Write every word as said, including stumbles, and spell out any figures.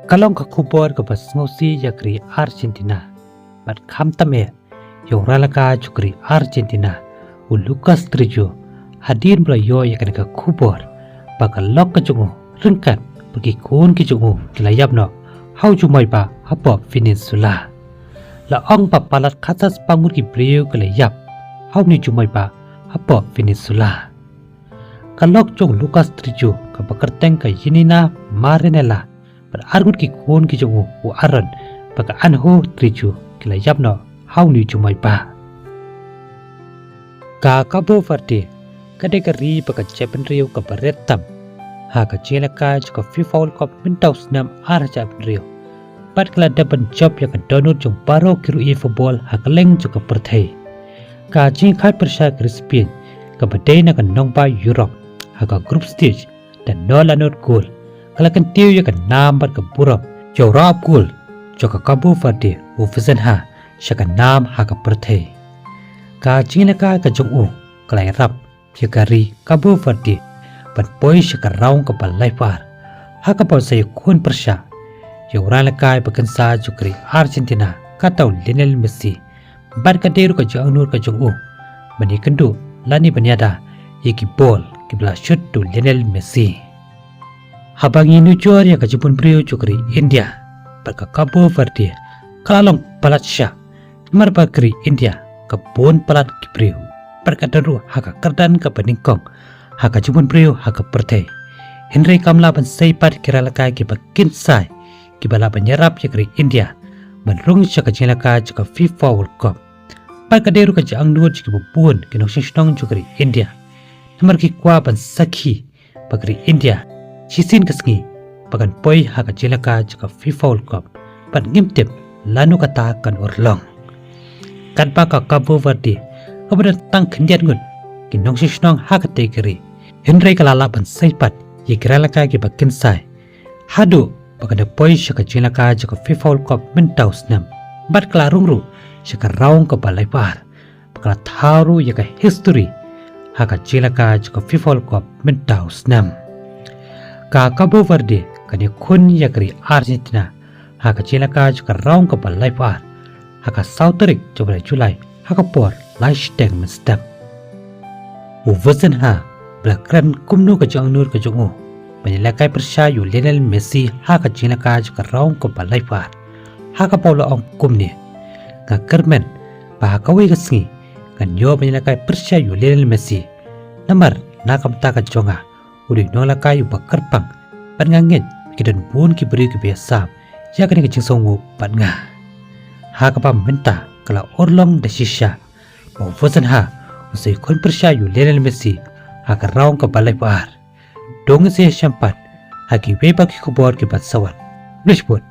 Ka long ka khubor kaba sngewsih ïa ka ri Argentina. Bad khamtam eh, ïa u ralaka jong ka ri Argentina, u Lucas Trejo, hadien ba la ïoh ïa kane ka khubor ba ka lok ka jong u ryngkat bad ki khun ki jong u ki la ïap noh ha u jumai bah hapoh Venezuela. La ong ba palat khatsan spah ngut ki briew ki la ïap ha une u jumai bah hapoh Venezuela. Ka lok jong u Lucas Trejo kaba kyrteng ka Yanina Marinela bad ar ngut ki khun ki jong u, u Aaron bad ka Anjo Trejo, ki la ïap noh ha une u jumai bah. Ka Cabo Verde ka dei ka ri bad ka jaitbynriew kaba rit tam ha ka jingïalehkai jong ka FIFA World Cup mynta u snem ar hajar arphew hynriew. Bad ka la dep ban jop ïa ka dohnud jong baroh ki ruh ïa football ha kylleng jong ka pyrthei. Ka jingkhaid pyrshah ka ri Spain kaba dei na ka nongbah Europe ha ka group stage da nod la nod kol, ka la kyntiew ïa ka nam bad ka burom jong u rah kol jong ka Cabo Verde, u Vicenha, sha ka nam ha ka pyrthei. Ka jingïalehkai ka jong u ka la ïarap ïa ka ri Cabo Verde ban poi sha ka raung kaba laiphew ar, ha kaba u sa ïakhun pyrshah ïa u rangïalehkai ba kynsa jong ka ri Argentina, kata u Lionel Messi. Bad ka dei ruh ka jingangnud ka jong u ban ïakynduh lane ban ïada ïa ki bol kiba la shut da u Lionel Messi. Haba ngi nujor ïa ka jingbun briew jong ka ri India bad ka Cabo Verde, ka la long palat shah. Namar ba ka ri India ka bun palat ki briew bad ka don ruh ha ka kyrdan kaba nyngkong ha ka jingbun briew ha ka pyrthei. Hynrei kam lah ban sei pat ki rangïalehkai kiba kynsai kiba lah ban ïarap ïa ka ri India ban rung sha ka jingïalehkai jong ka FIFA World Cup. Bad ka dei ruh ka jingangnud jong kiba bun ki nongshong shnong jong ka ri India. Namar ki kwah ban sakhi ba ka ri India shisien ka sngi ba kan poi ha ka jingïalehkai jong ka FIFA World Cup, bad ngim tip lano kata kan urlong. Katba ka Cabo Verde kaba don tang khyndiat ngut ki nongshong shnong ha katei ka ri, hynrei ka la lah ban sei pat ïa ki rangïalehkai kiba kynsai haduh ba kan da poi sha ka jingïalehkai jong ka FIFA World Cup mynta u snem, bad ka la rung ruh sha ka raung kaba laiphew ar, ba ka la thaw ruh ïa ka history ha ka jingïalehkai jong ka FIFA World Cup mynta u snem. Ka Cabo Verde kan ïakhun ïa ka ri Argentina ha ka jingïalehkai jong ka raung kaba laiphew ar ha ka saw tarik jong u bnai July ha ka por lai shiteng mynstep. U Vicenha ba la kren kumno ka jingangnud ka jong u ban ïalehkai pyrshah ïa u Lionel Messi ha ka jingïalehkai jong ka raung kaba laiphew ar, ha kaba u la ong kumne: Nga kyrmen ba ha kawei ka sngi ngan ïoh ban ïalehkai pyrshah ïa u Lionel Messi, namar na ka bynta ka jong nga u dei u nongïalehkai uba kyrpang, bad nga ngeit ba ki don bun ki briew kiba ïasam ïa kane ka jingsngewnguh bad nga. Ha kaba mynta ka la urlong da shisha ba u Vicenha un sa ïakhun pyrshah ïa u Lionel Messi ha ka raung kaba laiphew ar. To ngin sa ïashem pat ha kiwei pat ki khubor kiban sa wan. Khublei shibun.